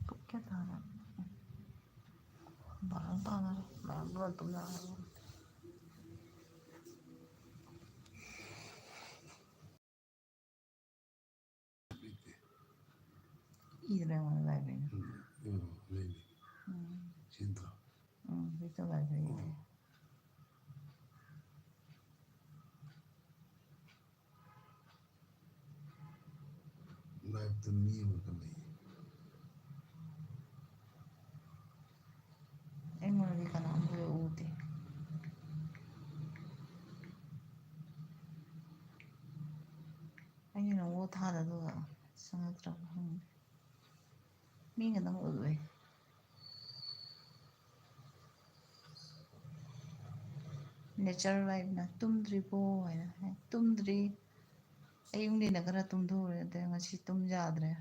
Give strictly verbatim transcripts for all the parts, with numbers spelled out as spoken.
ꯄꯨꯡ ꯀꯌꯥ ꯇꯥꯔꯦ? ꯕꯥꯔꯣ ꯇꯥꯗꯣꯔꯦ꯫ ꯃꯌꯥꯝ ꯂꯣꯏ ꯇꯨꯝꯅꯈ꯭ꯔꯕ? ꯏꯗ꯭ꯔꯦ ꯃꯣꯏ ꯂꯥꯏꯕ꯭ꯔꯦꯔꯤꯗ꯫ ꯎꯝ, ꯎꯝ, ꯂꯩꯕꯅꯤ꯫ ꯎꯝ꯫ ꯁꯤ ꯅꯠꯇ꯭ꯔꯣ? ꯎꯝ, ꯁꯤ ꯂꯥꯏꯕ꯭ꯔꯦꯔꯤꯗ꯫ ꯎꯝ꯫ ꯂꯥꯏꯞꯇ ꯃꯤ ꯑꯃꯈꯛ ꯂꯩꯌꯦ꯫ ꯑꯩꯉꯣꯟꯗꯗꯤ ꯀꯅꯥꯝꯇ ꯎꯗꯦ꯫ ꯑꯩꯅ ꯅꯪꯕꯨ ꯊꯥꯗ ꯑꯗꯨꯒ ꯆꯪꯉꯛꯇ꯭ꯔꯕ ꯈꯪꯗꯦ꯫ ꯃꯤ ꯈꯛꯇꯪ ꯎꯠꯂꯦ꯫ Nature vibe ꯅ "ꯇꯨꯝꯗ꯭ꯔꯤꯕꯣ?" ꯍꯥꯏꯅ ꯍꯥꯏ꯫ "ꯇꯨꯝꯗ꯭ꯔꯤ꯫ ꯑꯌꯨꯛꯅꯤꯅ ꯈꯔ ꯇꯨꯝꯊꯣꯛꯎꯔꯦ, ꯑꯗꯩ ꯉꯁꯤ ꯇꯨꯝ ꯌꯥꯗ꯭ꯔꯦ"꯫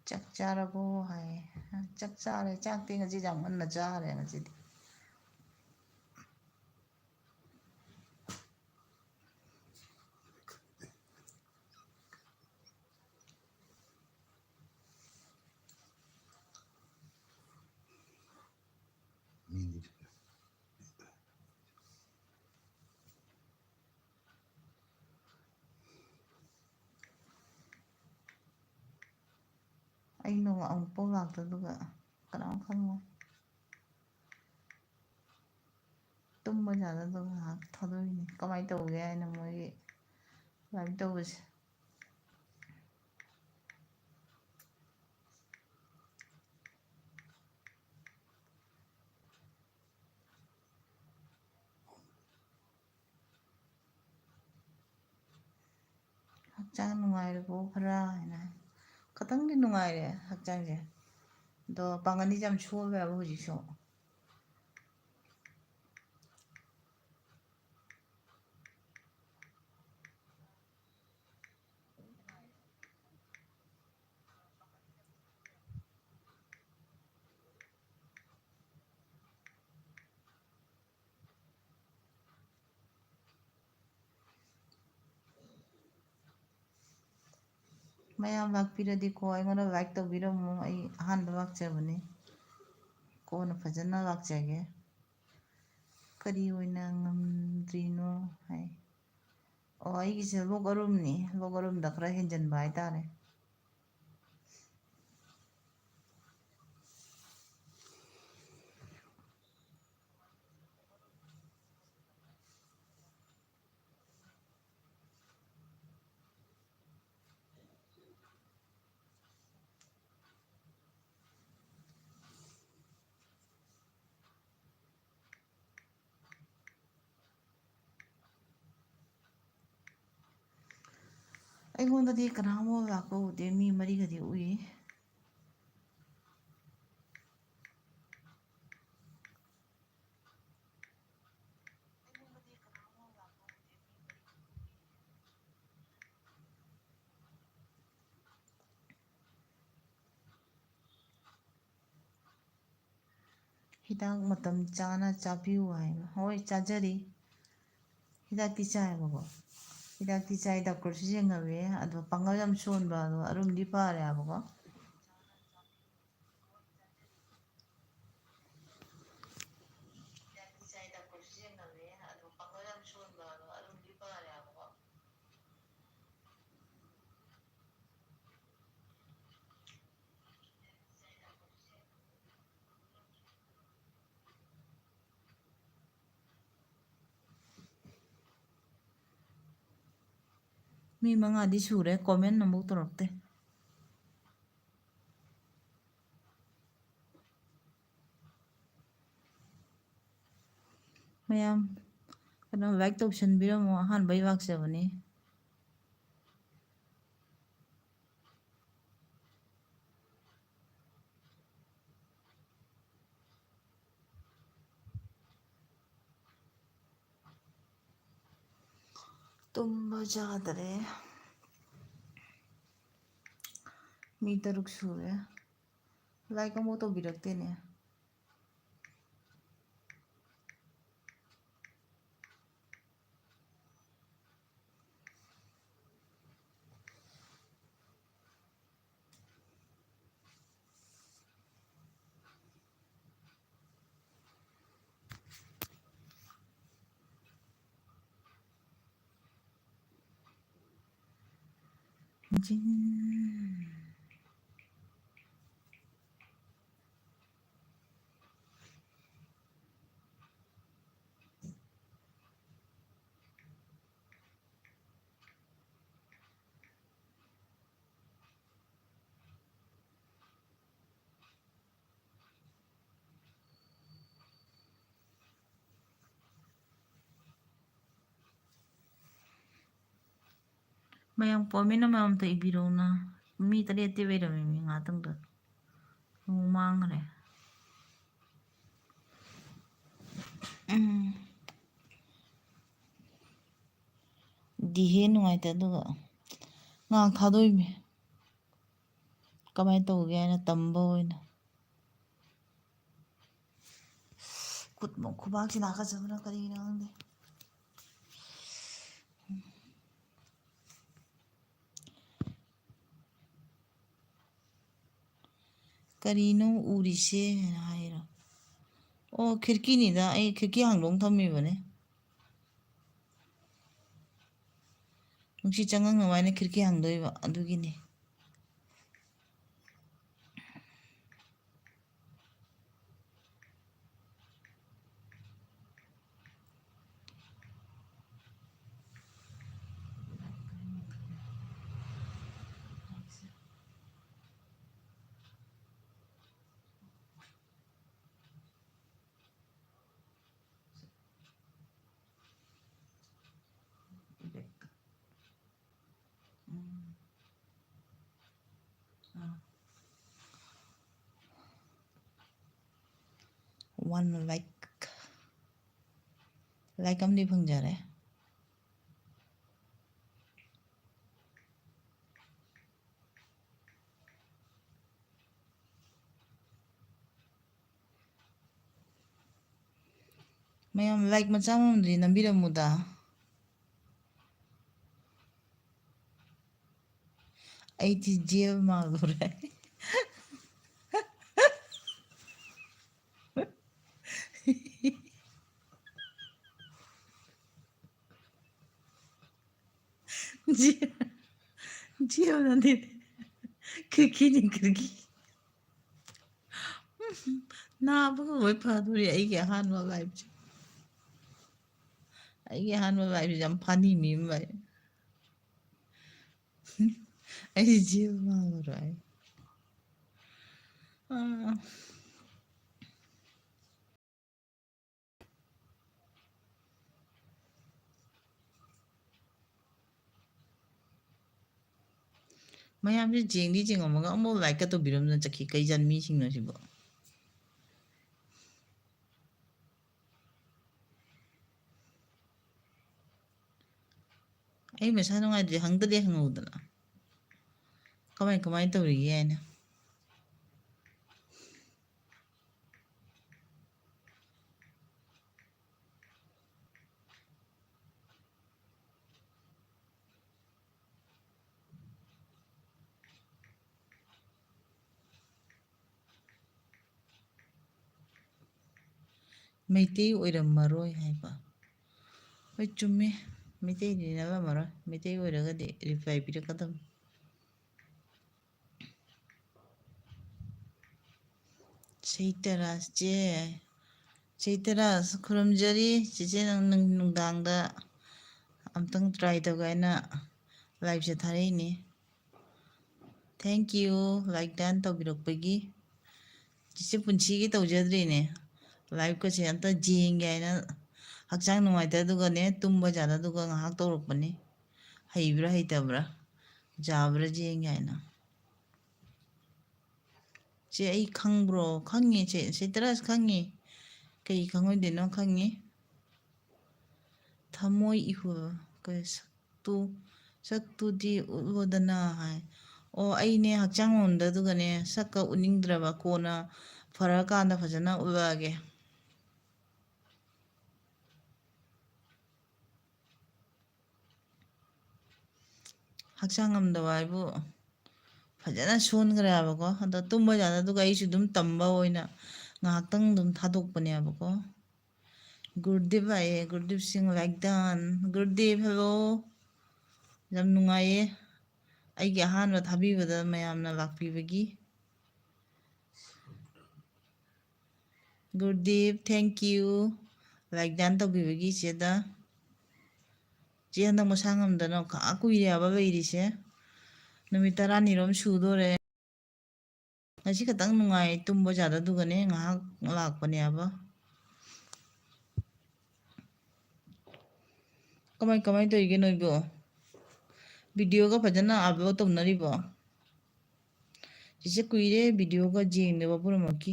"ꯆꯥꯛ ꯆꯥꯔꯕꯣ?" ꯍꯥꯏꯌꯦ꯫ "ꯆꯥꯛ ꯆꯥꯔꯦ꯫ ꯆꯥꯛꯇꯤ ꯉꯁꯤ ꯌꯥꯝ ꯉꯟꯅ ꯆꯥꯔꯦ ꯉꯁꯤꯗꯤ"꯫ ꯑꯩ ꯅꯣꯡꯃ ꯑꯃꯨꯛꯐꯥꯎ ꯂꯥꯛꯇꯦ, ꯑꯗꯨꯒ ꯀꯅꯥꯝ ꯈꯪꯉꯣꯏ꯫ ꯇꯨꯝꯕ ꯌꯥꯗ ꯑꯗꯨꯝ ꯉꯥꯏꯍꯥꯛ ꯊꯥꯗꯣꯛꯏꯅꯦ꯫ ꯀꯃꯥꯏꯅ ꯇꯧꯒꯦ ꯍꯥꯏꯅ ꯃꯣꯏꯒꯤ ꯑꯗꯨꯃꯥꯏꯅ ꯇꯧꯕꯁꯦ꯫ "ꯍꯛꯆꯥꯡ ꯅꯨꯡꯉꯥꯏꯔꯕꯣ ꯈꯔ?" ꯍꯥꯏꯅ꯫ ꯈꯇꯪꯗꯤ ꯅꯨꯡꯉꯥꯏꯔꯦ ꯍꯛꯆꯥꯡꯁꯦ, ꯑꯗꯣ ꯄꯥꯡꯒꯜꯗꯤ ꯌꯥꯝ ꯁꯣꯜꯂꯦꯕ ꯍꯧꯖꯤꯛꯁꯨ꯫ ꯃꯌꯥꯝ ꯂꯥꯛꯄꯤꯔꯗꯤꯀꯣ, ꯑꯩꯉꯣꯟꯗ like ꯇꯧꯕꯤꯔꯝꯃꯣ꯫ ꯑꯩ ꯑꯍꯥꯟꯕ ꯂꯥꯛꯆꯕꯅꯤ, ꯀꯣꯟꯅ ꯐꯖꯅ ꯂꯥꯛꯆꯒꯦ꯫ "ꯀꯔꯤ ꯑꯣꯏꯅ ꯉꯝꯗ꯭ꯔꯤꯅꯣ?" ꯍꯥꯏ꯫ ꯑꯣ, ꯑꯩꯒꯤꯁꯦ ꯂꯣꯛ ꯑꯔꯨꯝꯅꯤ꯫ ꯂꯣꯛ ꯑꯔꯨꯝꯗ ꯈꯔ ꯍꯦꯟꯖꯟꯕ ꯍꯥꯏꯇꯥꯔꯦ꯫ ꯑꯩꯉꯣꯟꯗꯗꯤ ꯀꯅꯥꯝ ꯂꯥꯛꯄ ꯎꯗꯦ, ꯃꯤ ꯃꯔꯤꯒꯗꯤ ꯎꯏ꯫ ꯍꯤꯗꯥꯛ ꯃꯇꯝ ꯆꯥꯅ ꯆꯥꯕꯤꯌꯨ ꯍꯥꯏꯕ꯫ ꯍꯣꯏ, ꯆꯥꯖꯔꯤ꯫ ꯍꯤꯗꯥꯛꯇꯤ ꯆꯥꯏꯕꯀꯣ꯫ ꯍꯤꯗꯥꯛꯇꯤ ꯆꯥꯏ, ꯗꯥꯛꯇꯔꯁꯨ ꯌꯦꯡꯍꯜꯂꯦ꯫ ꯑꯗꯣ ꯄꯥꯡꯒꯜ ꯌꯥꯝ ꯁꯣꯟꯕ, ꯑꯗꯣ ꯑꯔꯨꯝꯗꯤ ꯐꯔꯦ ꯍꯥꯏꯕꯀꯣ꯫ ꯃꯤ ꯃꯉꯥꯗꯤ ꯁꯨꯔꯦ, comment ꯑꯃꯐꯥꯎ ꯇꯧꯔꯛꯇꯦ꯫ ꯃꯌꯥꯝ ꯀꯩꯅꯣ, like ꯇꯧꯁꯟꯕꯤꯔꯝꯃꯣ, ꯑꯍꯥꯟꯕꯩ ꯂꯥꯛꯆꯕꯅꯤ꯫ ꯇꯨꯝꯕ ꯌꯥꯗꯔꯦ꯫ ꯃꯤ ꯇꯔꯨꯛ ꯁꯨꯔꯦ꯫ Like ꯑꯃꯨꯛ ꯇꯧꯕꯤꯔꯛꯇꯦꯅꯦ꯫ ꯃꯌꯥꯝ comment ꯑꯃꯃꯝꯇ ꯏꯕꯤꯔꯛꯎꯅ꯫ ꯃꯤ ꯇꯔꯦꯠꯇꯤ ꯑꯣꯏꯔꯝꯃꯤ ꯃꯤ ꯉꯥꯛꯇꯪꯗ꯫ ꯑꯃꯨꯛ ꯃꯥꯡꯈ꯭ꯔꯦ꯫ ꯎꯝ꯫ ꯗꯤꯍꯦ ꯅꯨꯡꯉꯥꯏꯇꯦ ꯑꯗꯨꯒ ꯉꯥꯏꯍꯥꯛ ꯊꯥꯗꯣꯛꯏꯃꯤ꯫ ꯀꯃꯥꯏꯅ ꯇꯧꯒꯦ ꯍꯥꯏꯅ ꯇꯝꯕ ꯑꯣꯏꯅ꯫ ꯈꯨꯠ ꯈꯨꯕꯥꯛꯁꯤ ꯅꯥꯀꯠꯆꯕꯅ ꯀꯔꯤꯒꯤꯅꯣ ꯈꯪꯗꯦ꯫ ꯀꯔꯤꯅꯣ ꯎꯔꯤꯁꯦ ꯍꯥꯏꯅ ꯍꯥꯏꯔꯣ? ꯑꯣ, ꯈꯤꯔꯀꯤꯅꯤꯗ, ꯑꯩ ꯈꯤꯔꯀꯤ ꯍꯥꯡꯗꯣꯛꯑ ꯊꯝꯃꯤꯕꯅꯦ꯫ ꯅꯨꯡꯁꯤꯠ ꯆꯪꯉꯛꯅꯕ ꯍꯥꯏꯅ ꯈꯤꯔꯀꯤ ꯍꯥꯡꯗꯣꯛꯏꯕ, ꯑꯗꯨꯒꯤꯅꯦ꯫ One like, like ꯑꯃꯗꯤ ꯐꯪꯖꯔꯦ꯫ ꯃꯌꯥꯝ like ꯃꯆꯥ ꯑꯃꯃꯝꯗꯤ ꯅꯝꯕꯤꯔꯝꯃꯨꯗ꯫ ꯑꯩꯗꯤ ꯖꯦꯜ ꯃꯥꯜꯂꯨꯔꯦ꯫ ꯖꯦꯜ, ꯖꯦꯜ ꯅꯠꯇꯦ꯫ ꯈꯤꯔꯀꯤꯅꯤ, ꯈꯤꯔꯀꯤ꯫ ꯅꯥꯕꯒ ꯂꯣꯏ ꯐꯗꯣꯔꯤ ꯑꯩꯒꯤ ꯑꯍꯥꯟꯕ liveꯁꯦ꯫ ꯑꯩꯒꯤ ꯑꯍꯥꯟꯕ liveꯁꯦ ꯌꯥꯝ funny ꯃꯤ ꯑꯃ ꯂꯩ꯫ ꯑꯩ ꯖꯦꯜ ꯃꯥꯜꯂꯨꯔꯦ꯫ ꯑꯥ꯫ ꯃꯌꯥꯝꯁꯦ ꯌꯦꯡꯗꯤ ꯌꯦꯡꯉꯝꯃꯒ ꯑꯃꯨꯛ likeꯀ ꯇꯧꯕꯤꯔꯝꯗꯅ ꯆꯠꯈꯤ꯫ ꯀꯩ ꯖꯥꯠ ꯃꯤꯁꯤꯡꯅꯣ ꯁꯤꯕꯣ? ꯑꯩ ꯃꯁꯥ ꯅꯨꯡꯉꯥꯏꯇ꯭ꯔꯤ, ꯍꯪꯗꯗꯤ ꯍꯪꯍꯧꯗꯅ꯫ ꯀꯃꯥꯏ, ꯀꯃꯥꯏ ꯇꯧꯔꯤꯒꯦ ꯍꯥꯏꯅ꯫ ꯃꯩꯇꯩ ꯑꯣꯏꯔꯝꯃꯔꯣꯏ ꯍꯥꯏꯕ꯫ ꯍꯣꯏ, ꯆꯨꯝꯃꯤ꯫ ꯃꯩꯇꯩꯗꯤ ꯅꯠꯂꯝꯃꯔꯣꯏ꯫ ꯃꯩꯇꯩ ꯑꯣꯏꯔꯒꯗꯤ reply ꯄꯤꯔꯛꯀꯗꯕꯅꯤ꯫ ꯁꯩꯇꯔꯥꯖ ꯆꯦ, ꯁꯩꯇꯔꯥꯖ, ꯈꯨꯔꯨꯝꯖꯔꯤ꯫ ꯆꯦꯆꯦ, ꯅꯪ, ꯅꯪ ꯅꯨꯡꯗꯥꯡꯗ ꯑꯝꯇꯪ try ꯇꯧꯒꯦ ꯍꯥꯏꯅ liveꯁꯦ ꯊꯥꯔꯛꯏꯅꯦ꯫ Thank you, like done ꯇꯧꯕꯤꯔꯛꯄꯒꯤ꯫ ꯆꯦꯆꯦ ꯄꯨꯟꯁꯤꯒꯤ ꯇꯧꯖꯗ꯭ꯔꯤꯅꯦ, liveꯀꯁꯦ ꯑꯝꯇ ꯌꯦꯡꯒꯦ ꯍꯥꯏꯅ꯫ ꯍꯛꯆꯥꯡ ꯅꯨꯡꯉꯥꯏꯇꯗꯨꯒꯅꯦ, ꯇꯨꯝꯕ ꯌꯥꯗꯗꯨꯒ ꯉꯥꯏꯍꯥꯛ ꯇꯧꯔꯛꯄꯅꯤ꯫ ꯍꯩꯕ꯭ꯔꯥ ꯍꯩꯇꯕ꯭ꯔꯥ, ꯌꯥꯕ꯭ꯔꯥ ꯌꯦꯡꯒꯦ ꯍꯥꯏꯅ꯫ ꯆꯦ, ꯑꯩ ꯈꯪꯕ꯭ꯔꯣ? ꯈꯪꯉꯦ ꯆꯦ, ꯁꯩꯇꯔꯥꯖ ꯈꯪꯉꯦ꯫ ꯀꯩ ꯈꯪꯉꯣꯏꯗꯣꯏꯅꯣ? ꯈꯪꯉꯦ꯫ ꯊꯃꯣꯏ ꯏꯍꯨꯜ, ꯀꯩ ꯁꯛꯇꯨ, ꯁꯛꯇꯨꯗꯤ ꯎꯠꯂꯣꯗꯅ ꯍꯥꯏ꯫ ꯑꯣ, ꯑꯩꯅꯦ ꯍꯛꯆꯥꯡ ꯃꯃꯟꯗ ꯑꯗꯨꯒꯅꯦ ꯁꯛꯀ ꯎꯠꯅꯤꯡꯗ꯭ꯔꯕ, ꯀꯣꯟꯅ ꯐꯔꯀꯥꯟꯗ ꯐꯖꯅ ꯎꯠꯂꯛꯑꯒꯦ꯫ ꯍꯛꯆꯥꯡ ꯉꯝꯗꯕ ꯍꯥꯏꯕꯨ ꯐꯖꯅ ꯁꯣꯟꯈ꯭ꯔꯦ ꯍꯥꯏꯕꯀꯣ꯫ ꯑꯗꯣ ꯇꯨꯝꯕ ꯌꯥꯗ, ꯑꯗꯨꯒ ꯑꯩꯁꯨ ꯑꯗꯨꯝ ꯇꯝꯕ ꯑꯣꯏꯅ ꯉꯥꯏꯍꯥꯛꯇꯪ ꯑꯗꯨꯝ ꯊꯥꯗꯣꯛꯄꯅꯦꯕꯀꯣ꯫ ꯒꯨꯔꯗꯤꯞ ꯂꯥꯛꯑꯦ, ꯒꯨꯔꯗꯤꯞ ꯁꯤꯡ ꯂꯥꯏꯛꯗꯥꯟ꯫ ꯒꯨꯔꯗꯤꯞ, ꯍꯦꯜꯂꯣ꯫ ꯌꯥꯝ ꯅꯨꯡꯉꯥꯏꯌꯦ ꯑꯩꯒꯤ ꯑꯍꯥꯟꯕ ꯊꯥꯕꯤꯕꯗ ꯃꯌꯥꯝꯅ ꯂꯥꯛꯄꯤꯕꯒꯤ꯫ ꯒꯨꯔꯗꯤꯞ, thank you꯫ ꯂꯥꯏꯛꯗꯥꯟ ꯇꯧꯕꯤꯕꯒꯤ ꯏꯆꯦꯗ꯫ ꯏꯆꯦ ꯍꯟꯗꯛ ꯃꯁꯥ ꯉꯝꯗꯅ ꯈꯥ ꯀꯨꯏꯔꯦ ꯍꯥꯏꯕ ꯂꯩꯔꯤꯁꯦ꯫ ꯅꯨꯃꯤꯠ ꯇꯔꯥꯅꯤꯔꯣꯝ ꯁꯨꯗꯣꯔꯦ꯫ ꯉꯁꯤ ꯈꯛꯇꯪ ꯅꯨꯡꯉꯥꯏ ꯇꯨꯝꯕ ꯌꯥꯗꯗꯨꯒꯅꯦ ꯉꯥꯏꯍꯥꯛ ꯂꯥꯛꯄꯅꯦꯕ꯫ ꯀꯃꯥꯏ ꯀꯃꯥꯏ ꯇꯧꯔꯤꯒꯦ ꯅꯣꯏꯕꯨ? ꯚꯤꯗꯤꯑꯣꯒ ꯐꯖꯅ ꯑꯞꯂꯣꯗ ꯇꯧꯅꯔꯤꯕꯣ? ꯆꯤꯆꯦ ꯀꯨꯏꯔꯦ ꯚꯤꯗꯤꯑꯣꯒ ꯌꯦꯡꯗꯕ ꯄꯨꯝꯅꯃꯛꯀꯤ꯫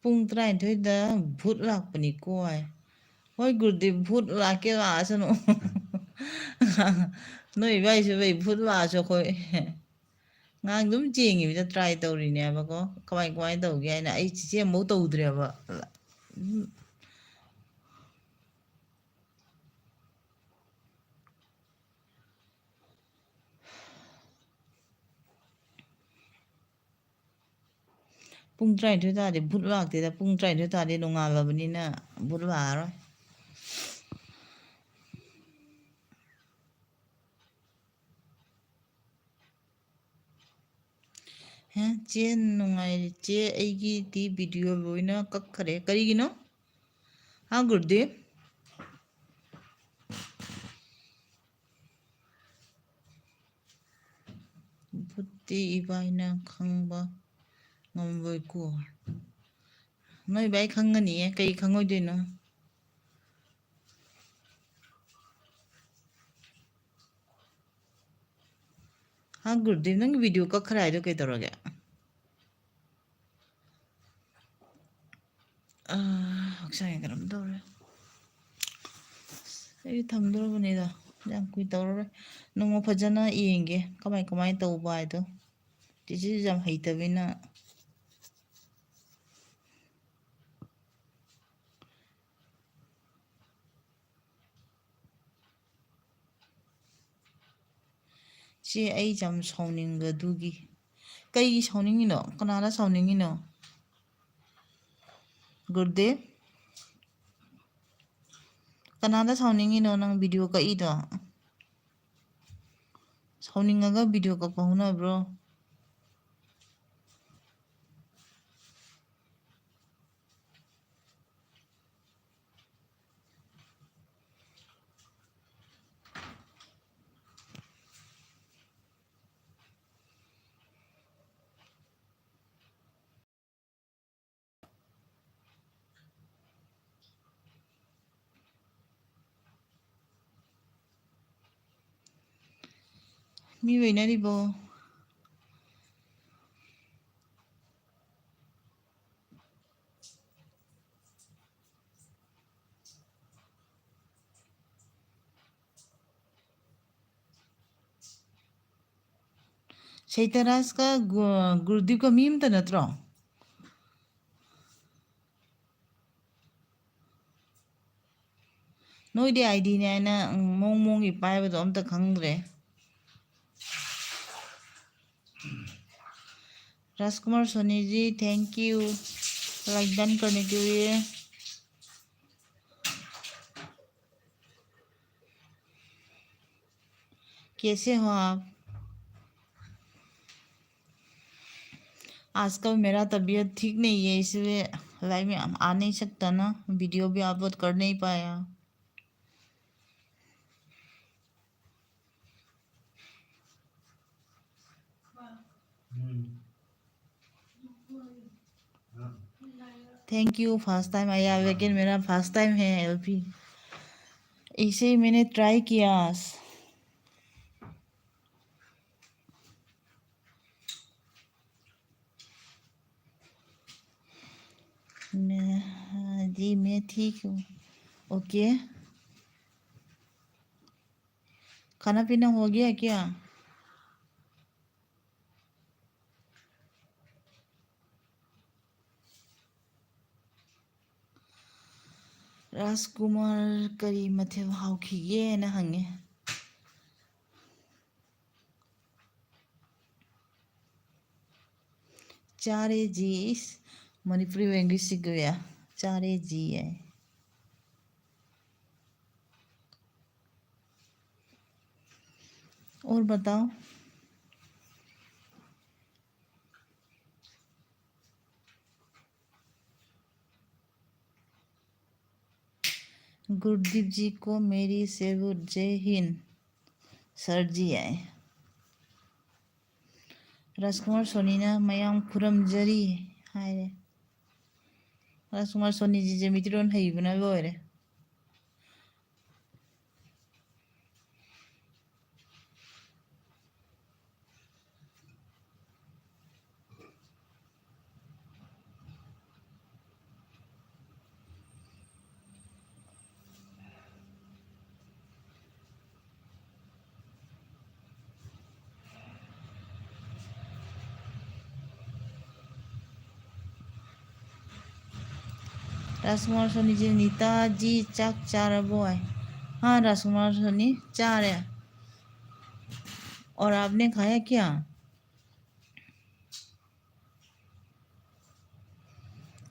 ꯄꯨꯡ ꯇꯔꯥꯅꯤꯊꯣꯏꯗ ꯚꯨꯠ ꯂꯥꯛꯄꯅꯤꯀꯣ ꯍꯥꯏ꯫ ꯍꯣꯏ ꯒꯨꯔꯨꯗꯦꯕ, ꯚꯨꯠ ꯂꯥꯛꯀꯦ ꯂꯥꯛꯑꯁꯅꯨ꯫ ꯅꯣꯏ ꯏꯕꯥꯏꯁꯨ ꯚꯩ ꯚꯨꯠ ꯂꯥꯛꯑꯁꯨ ꯑꯩꯈꯣꯏ ꯉꯥꯡ ꯑꯗꯨꯝ ꯆꯦꯡꯉꯤꯕꯗ ꯇ꯭ꯔꯥꯏ ꯇꯧꯔꯤꯅꯦꯕꯀꯣ꯫ ꯀꯃꯥꯏ ꯀꯃꯥꯏꯅ ꯇꯧꯒꯦ ꯍꯥꯏꯅ ꯑꯩ ꯆꯤꯆꯦ ꯑꯃꯐꯥꯎ ꯇꯧꯗ꯭ꯔꯦꯕ꯫ ꯎꯝ꯫ ꯄꯨꯡ ꯇꯔꯥꯅꯤꯊꯣꯏ ꯇꯥꯔꯗꯤ ꯚꯨꯠ ꯂꯥꯛꯇꯦꯗ꯫ ꯄꯨꯡ ꯇꯔꯥꯅꯤꯊꯣꯏ ꯇꯥꯔꯗꯤ ꯅꯣꯡꯉꯥꯜꯂꯕꯅꯤꯅ ꯚꯨꯠ ꯂꯥꯛꯑꯔꯣꯏ꯫ ꯍꯦ, ꯆꯦ ꯅꯨꯡꯉꯥꯏꯔꯤ꯫ ꯆꯦ, ꯑꯩꯒꯤꯗꯤ ꯚꯤꯗꯤꯑꯣ ꯂꯣꯏꯅ ꯀꯛꯈꯔꯦ꯫ ꯀꯔꯤꯒꯤꯅꯣ? ꯍꯥ, ꯒꯨꯔꯨꯗꯦꯕ? ꯚꯨꯠꯇꯤ ꯏꯕꯥꯏꯅ ꯈꯪꯕ ꯉꯝꯂꯣꯏꯀꯣ꯫ ꯅꯣꯏ ꯏꯕꯥꯏ ꯈꯪꯒꯅꯤꯌꯦ, ꯀꯩ ꯈꯪꯉꯣꯏꯗꯣꯏꯅꯣ? ꯍꯥ, ꯒꯨꯔꯨꯗꯦꯕ, ꯅꯪꯒꯤ ꯚꯤꯗꯤꯑꯣ ꯀꯛꯈ꯭ꯔꯦ ꯍꯥꯏꯗꯣ ꯀꯩꯗꯧꯔꯒꯦ? ꯑꯥ, ꯍꯛꯆꯥꯡꯁꯦ ꯀꯩꯅꯣꯝ ꯇꯧꯔꯦ꯫ ꯑꯩ ꯊꯝꯗꯣꯔꯕꯅꯤꯗ, ꯌꯥꯝ ꯀꯨꯏ ꯇꯧꯔꯔꯣꯏ꯫ ꯅꯣꯡꯃ ꯐꯖꯅ ꯌꯦꯡꯒꯦ, ꯀꯃꯥꯏ ꯀꯃꯥꯏ ꯇꯧꯕ ꯍꯥꯏꯗꯣ꯫ ꯆꯤꯆꯦꯁꯨ ꯌꯥꯝ ꯍꯩꯇꯕꯅꯤꯅ꯫ ꯆꯦ, ꯑꯩ ꯌꯥꯝ ꯁꯥꯎꯅꯤꯡꯕꯗꯨꯒꯤ꯫ ꯀꯩꯒꯤ ꯁꯥꯎꯅꯤꯡꯉꯤꯅꯣ? ꯀꯅꯥꯗ ꯁꯥꯎꯅꯤꯡꯉꯤꯅꯣ? ꯒꯨꯔꯨꯗꯦꯕ? ꯀꯅꯥꯗ ꯁꯥꯎꯅꯤꯡꯉꯤꯅꯣ ꯅꯪ video ꯀꯛꯏꯗꯣ? ꯁꯥꯎꯅꯤꯡꯉꯒ video ꯀꯛꯄ ꯍꯧꯅꯕ꯭ꯔꯣ? ꯃꯤ ꯂꯣꯏꯅꯔꯤꯕꯣ? ꯁꯩꯇꯔꯥꯖꯀ ꯒꯨ-, ꯒꯨꯔꯨꯗꯤꯞꯀ ꯃꯤ ꯑꯃꯇ ꯅꯠꯇ꯭ꯔꯣ? ꯅꯣꯏꯗꯤ ID ꯅꯦ ꯍꯥꯏꯅ, ꯎꯝ, ꯃꯑꯣꯡ ꯃꯑꯣꯡꯒꯤ ꯄꯥꯏꯕꯗꯣ ꯑꯝꯇ ꯈꯪꯗ꯭ꯔꯦ꯫ राजकुमार सोनी जी, thank you like done करने के लिए। कैसे हो आप? आजकल मेरा तबीयत ठीक नहीं है, इसलिए live में आ नहीं सकता ना, video भी upload कर नहीं पाया। Thank you, first time आया, लेकिन मेरा first time है LP। इसे मैंने try किया। मैं, हाँ जी, मैं ठीक हूँ। OK। खाना पीना हो गया क्या? ꯔꯥꯖꯀꯨꯃꯥꯔ, ꯀꯔꯤ ꯃꯊꯦꯜ ꯍꯥꯎꯈꯤꯒꯦꯅ ꯍꯪꯉꯦ꯫ ꯆꯥꯔꯦ ꯖꯤ꯫ ꯏꯁ, ꯃꯅꯤꯄꯨꯔꯤ language ꯁꯤꯒ ꯆꯥꯔꯦ ꯖꯤ ꯍꯥꯏ꯫ और बताओ। गुरदीप जी को मेरी salute, जय हिंद सर जी आए। ꯔꯥꯖꯀꯨꯃꯥꯔ ꯁꯣꯅꯤꯅ ꯃꯌꯥꯝ ꯈꯨꯔꯨꯝꯖꯔꯤ ꯍꯥꯏꯔꯦ꯫ ꯔꯥꯖꯀꯨꯃꯥꯔ ꯁꯣꯅꯤꯖꯤꯁꯦ ꯃꯤꯇꯩꯂꯣꯟ ꯍꯩꯕꯅ ꯂꯣꯏꯔꯦ꯫ राजकुमार सोनी जी, नीता जी, ꯆꯥꯛ ꯆꯥꯔꯕꯣ? हाँ, राजकुमार सोनी, चाह रहे हैं। और आपने खाया क्या?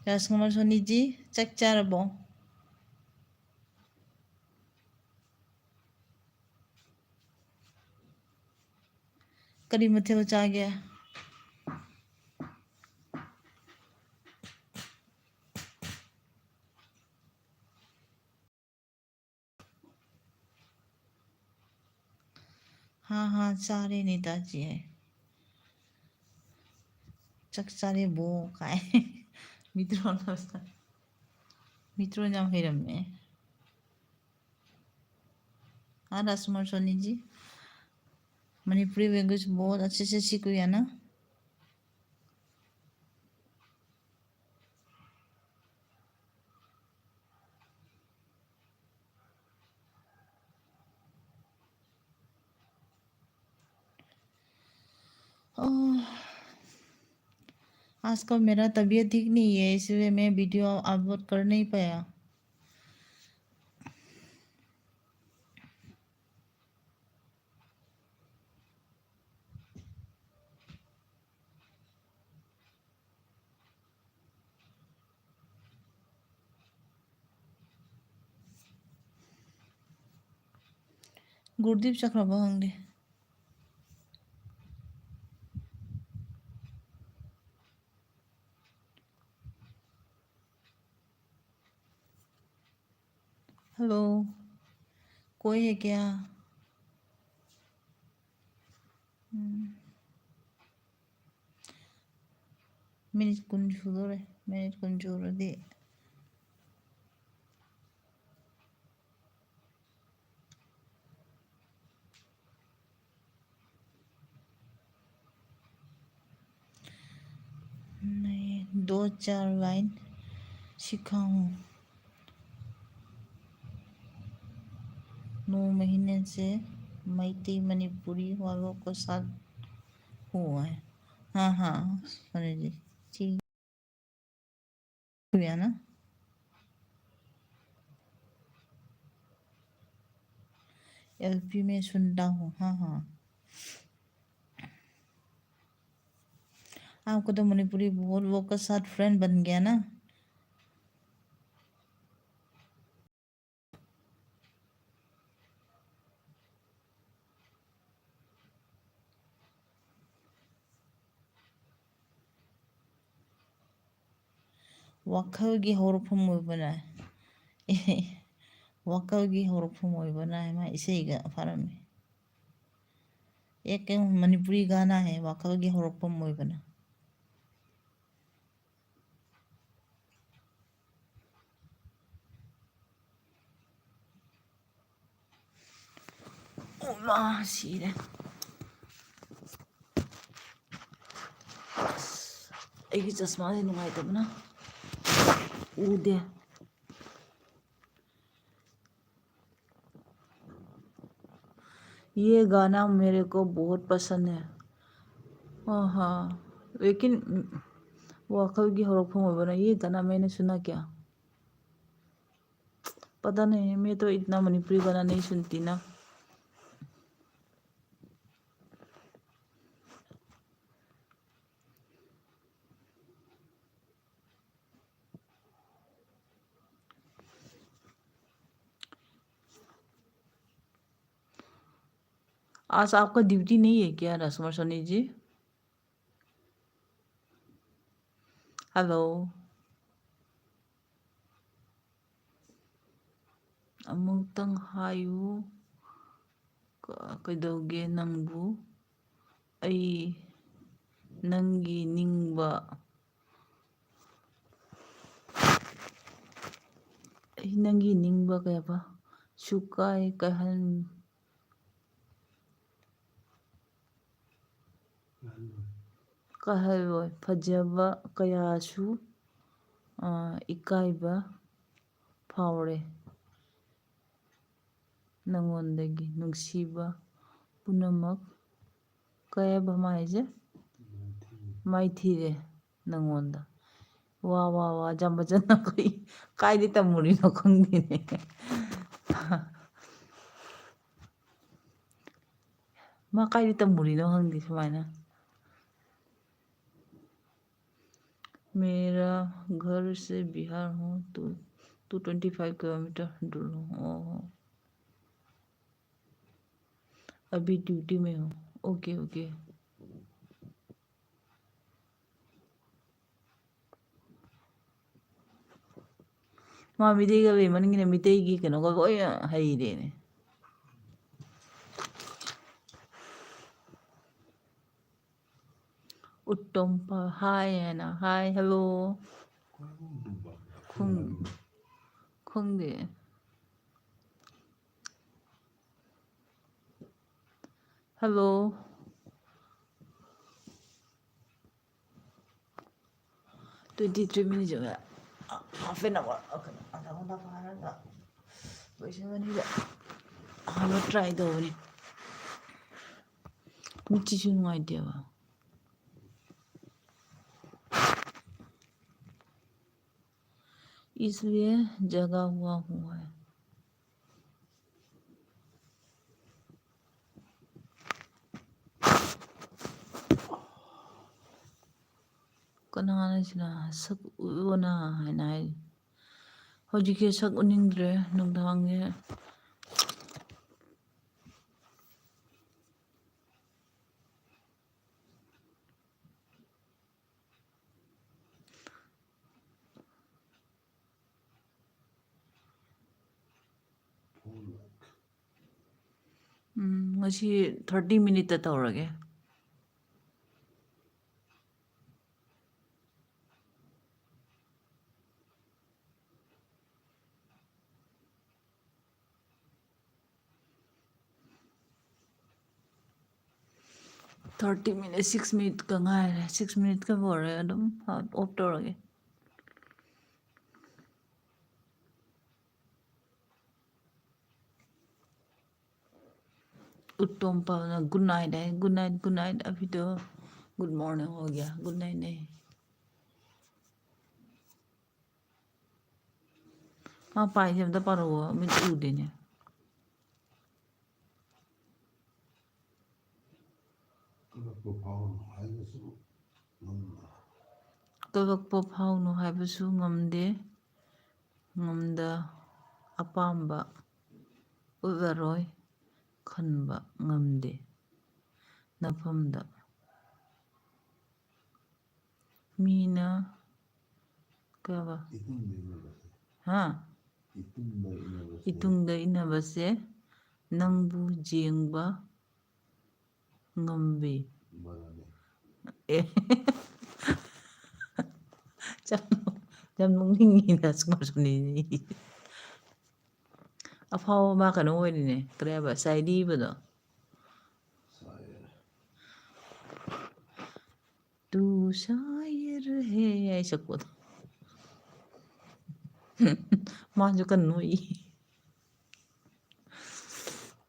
राजकुमार सोनी जी, ꯆꯥꯛ ꯆꯥꯔꯕꯣ? ꯀꯔꯤ ꯃꯊꯦꯜ ꯆꯥꯒꯦ? हाँ, हाँ, ꯆꯥꯔꯦ ꯅꯤꯇꯥꯖꯤ ꯍꯥꯏ꯫ ꯆꯥꯛ ꯆꯥꯔꯦꯕꯣ ꯀꯥꯏ꯫ ꯃꯤꯇ꯭ꯔꯣꯟ ꯃꯤꯇ꯭ꯔꯣꯟ ꯌꯥꯝ ꯍꯩꯔꯝꯃꯦ꯫ हाँ, राजकुमार सोनी जी, मणिपुरी language बहुत अच्छे से सीख लिया ना। ओह, आजकल मेरा तबीयत ठीक नहीं है, इसलिए मैं video upload कर नहीं पाया। ꯒꯨꯔꯗꯤꯞ ꯆꯠꯈ꯭ꯔꯕ ꯈꯪꯗꯦ꯫ Hello, कोई है क्या? ꯎꯝ꯫ ꯃꯤꯅꯤꯠ ꯀꯨꯟ ꯁꯨꯗꯣꯔꯦ꯫ ꯃꯤꯅꯤꯠ ꯀꯨꯟ ꯁꯨꯔꯗꯤ꯫ नहीं, दो चार लाइन सीखा हूँ। नौ महीने से मैती मणिपुरी वालों के साथ हुआ है। हाँ, हाँ, सोनी जी, ठीक। हुआ ना? एलपी में सुनता हूँ। हाँ, हाँ। आपको तो मणिपुरी बहुत लोग के साथ फ्रेंड बन गया ना? ꯋꯥꯈꯜꯒꯤ ꯍꯧꯔꯛꯐꯝ ꯑꯣꯏꯕꯅ, ꯋꯥꯈꯜꯒꯤ ꯍꯧꯔꯛꯐꯝ ꯑꯣꯏꯕꯅ ꯍꯥꯏꯃ ꯏꯁꯩꯒ ꯐꯥꯔꯝꯃꯤ꯫ ꯑꯦ, ꯀꯩꯅꯣ, ꯃꯅꯤꯄꯨꯔꯤ ꯒꯥꯅꯥ ꯍꯦ, ꯋꯥꯈꯜꯒꯤ ꯍꯧꯔꯛꯐꯝ ꯑꯣꯏꯕꯅ꯫ ꯑꯣ, ꯃꯥ ꯁꯤꯔꯦ꯫ ꯑꯁ, ꯑꯩꯒꯤ ꯆꯁꯃꯥꯁꯦ ꯅꯨꯡꯉꯥꯏꯇꯕꯅ ꯎꯗꯦ꯫ ये गाना मेरे को बहुत पसंद है। हाँ, हाँ। लेकिन, ꯎꯝ, ꯋꯥꯈꯜꯒꯤ ꯍꯧꯔꯛꯐꯝ ꯑꯣꯏꯕꯅ, ये गाना मैंने सुना क्या? पता नहीं, मैं तो इतना मणिपुरी गाना नहीं सुनती ना। आज आपका ड्यूटी नहीं है क्या, राजकुमार सोनी जी? हेलो। ꯑꯃꯨꯛꯇꯪ ꯍꯥꯏꯌꯨ꯫ ꯀ-, ꯀꯩꯗꯧꯒꯦ ꯅꯪꯕꯨ? ꯑꯩ ꯅꯪꯒꯤ ꯅꯤꯡꯕ, ꯑꯩ ꯅꯪꯒꯤ ꯅꯤꯡꯕ ꯀꯩ ꯍꯥꯏꯕ? ꯁꯨꯀꯥꯏ ꯀꯥꯏꯍꯟ-, ꯀꯥꯏꯍꯜꯂꯣꯏ꯫ ꯐꯖꯕ ꯀꯌꯥꯁꯨ, ꯑ, ꯏꯀꯥꯏꯕ ꯐꯥꯎꯔꯦ꯫ ꯅꯉꯣꯟꯗꯒꯤ ꯅꯨꯡꯁꯤꯕ ꯄꯨꯝꯅꯃꯛ, ꯀꯩ ꯍꯥꯏꯕ ꯃꯥ ꯍꯥꯏꯁꯦ? ꯃꯥꯏꯊꯤꯔꯦ ꯅꯉꯣꯟꯗ꯫ ꯋꯥ, ꯋꯥ, ꯋꯥ, ꯖꯝꯕ ꯖꯅ ꯀꯩ-, ꯀꯥꯏꯗꯩ ꯇꯝꯃꯨꯔꯤꯅꯣ ꯈꯪꯗꯦꯅꯦ꯫ ꯃꯥ ꯀꯥꯏꯗꯩ ꯇꯝꯃꯨꯔꯤꯅꯣ ꯈꯪꯗꯦ ꯁꯨꯃꯥꯏꯅ꯫ मेरा घर से बिहार हूँ, two, two twenty five kilometre दूर हूँ। ओहो। अभी ड्यूटी में हूँ। Okay, okay. ꯃꯥ ꯃꯤꯇꯩꯒ ꯂꯩꯃꯟꯒꯤꯅ ꯃꯤꯇꯩꯒꯤ ꯀꯩꯅꯣꯒ ꯂꯣꯏ ꯍꯩꯔꯦꯅꯦ꯫ ꯎꯠꯇꯝ ꯄ-, ꯍꯥꯏ ꯍꯥꯏꯅ, ꯍꯥꯏ, ꯍꯜꯂꯣ꯫ ꯈꯪ-, ꯈꯪꯗꯦ꯫ ꯍꯜꯂꯣ꯫ Twenty three minutes ꯑꯣꯏꯔꯦ꯫ Half an hour, ꯑ, ꯀꯩꯅꯣ, ꯑꯙꯥ ꯘꯟꯇꯥ ꯐꯥꯔꯒ ꯂꯣꯏꯁꯤꯟꯒꯅꯤꯗ꯫ ꯑꯍꯥꯟꯕ try ꯇꯧꯕꯅꯤ꯫ ꯃꯤꯠꯁꯤꯁꯨ ꯅꯨꯡꯉꯥꯏꯇꯦꯕ꯫ इसलिए जगा हुआ हूँ है। ꯀꯅꯥꯅ ꯁꯤꯅ ꯁꯛ ꯎꯠꯂꯣꯅ ꯍꯥꯏꯅ ꯍꯥꯏ? ꯍꯧꯖꯤꯛꯁꯦ ꯁꯛ ꯎꯠꯅꯤꯡꯗ꯭ꯔꯦ, ꯅꯨꯡꯗꯥꯡꯁꯦ꯫ ꯉꯁꯤ ꯊꯥꯔꯇꯤ ꯃꯤꯅꯤꯠꯇ ꯇꯧꯔꯒꯦ꯫ ꯊꯥꯔꯇꯤ ꯃꯤꯅꯤꯠ, ꯁꯤꯛꯁ ꯃꯤꯅꯤꯠꯀ ꯉꯥꯏꯔꯦ꯫ ꯁꯤꯛꯁ ꯃꯤꯅꯤꯠꯀ ꯂꯣꯏꯔꯦ, ꯑꯗꯨꯝ ꯑꯣꯐ ꯇꯧꯔꯒꯦ꯫ उत्तम पावना, गुड नाइट है, गुड नाइट, गुड नाइट। अभी तो गुड मॉर्निंग हो गया, गुड नाइट नहीं। ꯃꯥ ꯄꯥꯏꯁꯦ ꯑꯝꯇ ꯄꯥꯔꯛꯑꯣ, ꯃꯤꯠ ꯎꯗꯦꯅꯦ꯫ ꯀꯂꯛꯄ ꯐꯥꯎꯅꯨ ꯍꯥꯏꯕꯁꯨ ꯉꯝꯗ꯫ ꯀꯂꯛꯄ ꯐꯥꯎꯅꯨ ꯍꯥꯏꯕꯁꯨ ꯉꯝꯗꯦ, ꯉꯝꯗ ꯑꯄꯥꯝꯕ ꯎꯠꯂꯔꯣꯏ ꯈꯟꯕ ꯉꯝꯗꯦ ꯅꯐꯝꯗ꯫ ꯃꯤꯅ ꯀꯩ ꯍꯥꯏꯕ? ꯏꯇꯨꯡꯗ ꯏꯟꯅꯕꯁꯦ꯫ ꯍꯥ? ꯏꯇꯨꯡꯗ ꯏꯟꯅꯕꯁꯦ꯫ ꯏꯇꯨꯡꯗ ꯏꯟꯅꯕꯁꯦ ꯅꯪꯕꯨ ꯌꯦꯡꯕ ꯉꯝꯕꯤ꯫ ꯃꯥꯅꯦ꯫ ꯑꯦ꯫ ꯌꯥꯝ, ꯌꯥꯝ ꯅꯣꯛꯅꯤꯡꯉꯤꯅ ꯁꯨꯃꯥꯏ ꯁꯨꯝ ꯅꯤꯡꯁꯤꯡꯉꯤ꯫ ꯑꯐꯥꯎꯕ ꯃꯥ ꯀꯩꯅꯣ ꯑꯣꯏꯔꯤꯅꯦ, ꯀꯔꯤ ꯍꯥꯏꯕ, ꯁꯥꯏꯔꯤꯕꯗꯣ꯫ ꯁꯥꯏꯔꯦ꯫ "ꯇꯨ ꯁꯥꯏꯔ ꯍꯦ" ꯍꯥꯏ ꯁꯛꯄꯗꯣ꯫ ꯃꯥꯁꯨ ꯀꯟꯅ ꯅꯣꯛꯏ꯫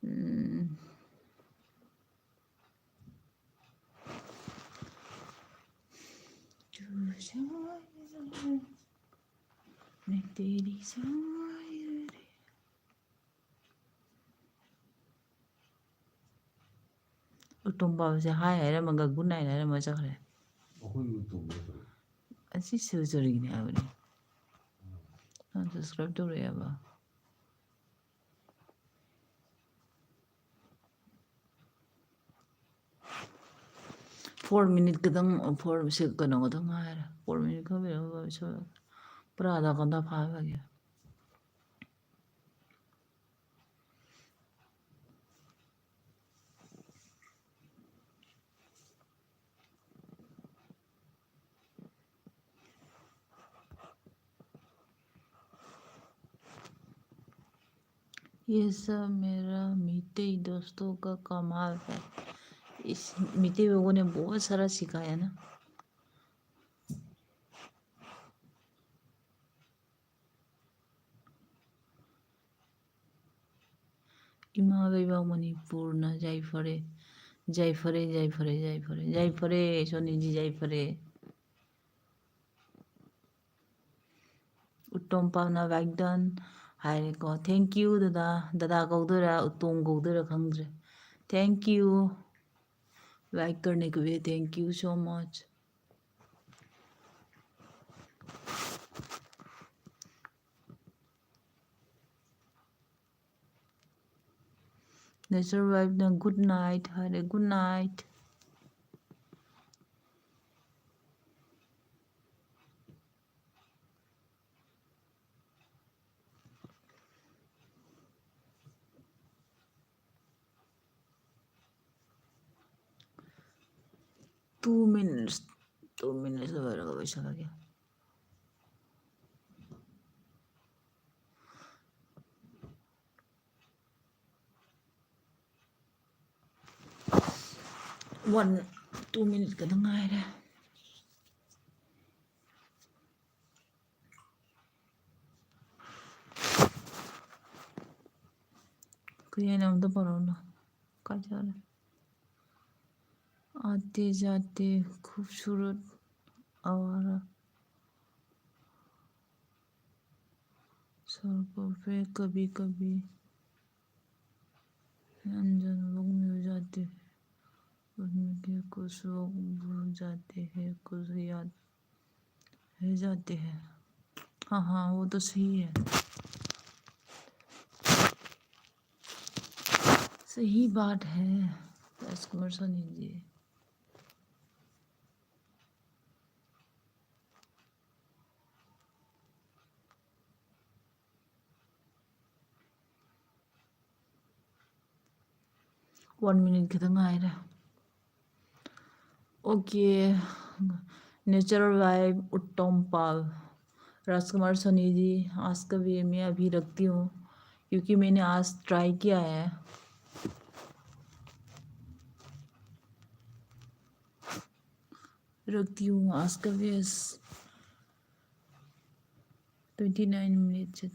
ꯎꯝ꯫ "ꯇꯨ ꯁꯥꯏꯔ ꯍꯦ, ꯃꯦ ꯇꯦꯔꯤ ꯁꯥꯏꯔ ꯍꯦ"꯫ ꯎꯇꯣꯝ ꯄꯥꯕꯁꯦ ꯍꯥꯏ ꯍꯥꯏꯔꯝꯃꯒ ꯒꯨꯗ ꯅꯥꯏꯠ ꯍꯥꯏꯔꯝꯃꯒ ꯆꯠꯈ꯭ꯔꯦ꯫ ꯑꯩꯈꯣꯏꯒꯤ ꯎꯇꯣꯝ ꯅꯠꯇ꯭ꯔꯣ? ꯑꯁꯤ ꯁꯤꯜꯆꯔꯒꯤꯅꯦ ꯍꯥꯏꯕꯅꯦ꯫ ꯅꯪ ꯁꯕꯁꯀ꯭ꯔꯥꯏꯕ ꯇꯧꯔꯛꯑꯦꯕ꯫ ꯐꯣꯔ ꯃꯤꯅꯤꯠ ꯈꯛꯇꯪ, ꯐꯣꯔ ꯁꯦ-, ꯀꯩꯅꯣ ꯈꯛꯇꯪ ꯉꯥꯏꯔꯦ꯫ ꯐꯣꯔ ꯃꯤꯅꯤꯠ ꯈꯛ ꯂꯩꯔꯒ ꯁꯣ-, ꯄꯨꯔꯥ ꯑꯙꯥ ꯘꯟꯇꯥ ꯐꯥꯈ꯭ꯔꯒꯦ꯫ ये सब मेरा मीठे दोस्तों का कमाल है। इस मीठे लोगों ने बहुत सारा सिखाया ना। ꯏꯃꯥ ꯂꯩꯕꯥꯛ ꯃꯅꯤꯄꯨꯔꯅ ꯌꯥꯏꯐꯔꯦ꯫ ꯌꯥꯏꯐꯔꯦ, ꯌꯥꯏꯐꯔꯦ, ꯌꯥꯏꯐꯔꯦ꯫ ꯌꯥꯏꯐꯔꯦ, ꯁꯣꯅꯤꯖꯤ, ꯌꯥꯏꯐꯔꯦ꯫ ꯎꯇꯣꯝ ꯄꯥꯎꯅ ꯋꯦꯜꯀꯝ ꯍꯥꯏꯔꯦꯀꯣ꯫ Thank you ꯗꯗꯥ꯫ ꯗꯗꯥ ꯀꯧꯗꯣꯏꯔꯥ, ꯎꯇꯣꯝ ꯀꯧꯗꯣꯏꯔꯥ ꯈꯪꯗ꯭ꯔꯦ꯫ Thank you꯫ Like करने के लिए thank you so much. Nature vibe ꯅ good night ꯍꯥꯏꯔꯦ, good night꯫ Two minutes, two minutes ꯂꯣꯏꯔꯒ ꯂꯣꯏꯁꯜꯂꯒꯦ꯫ One, two minutes ꯈꯛꯇ ꯉꯥꯏꯔꯦ꯫ ꯀꯩ ꯍꯥꯏꯅꯣ ꯑꯝꯇ ꯄꯥꯔꯛꯎꯅ꯫ ꯀꯥꯏ ꯆꯠꯈ꯭ꯔꯦ? आते जाते खूबसूरत आवारा सड़कों पे कभी कभी अनजान लोग मिल जाते हैं। उनके कुछ लोग भूल जाते हैं, कुछ याद रह जाते हैं। हाँ, हाँ, वो तो सही है। सही बात है राजकुमार सोनी जी। One minute ꯈꯤꯇꯪ ꯉꯥꯏꯔꯦ꯫ OK, नेचुरल वाइब उत्तम पाल। राजकुमार सोनी जी, आज का भी मैं अभी रखती हूँ। क्योंकि मैंने आज ट्राई किया है। रखती हूँ आज का वेस्ट। Twenty nine minutes.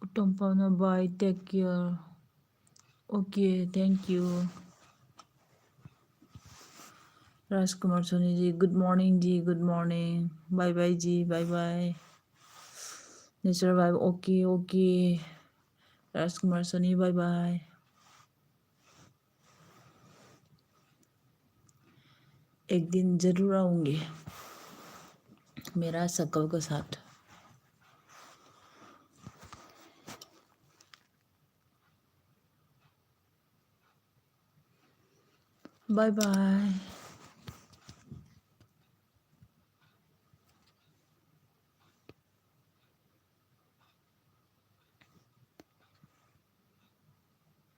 उत्तम पावना, bye, take care. Okay, thank you. Rajkumar Soni ji, good morning ji, good morning. Bye bye ji, bye bye. Natural vibe, okay okay. Rajkumar Soni, bye bye. एक दिन जरूर आऊंगी मेरा सकल के साथ। Bye bye.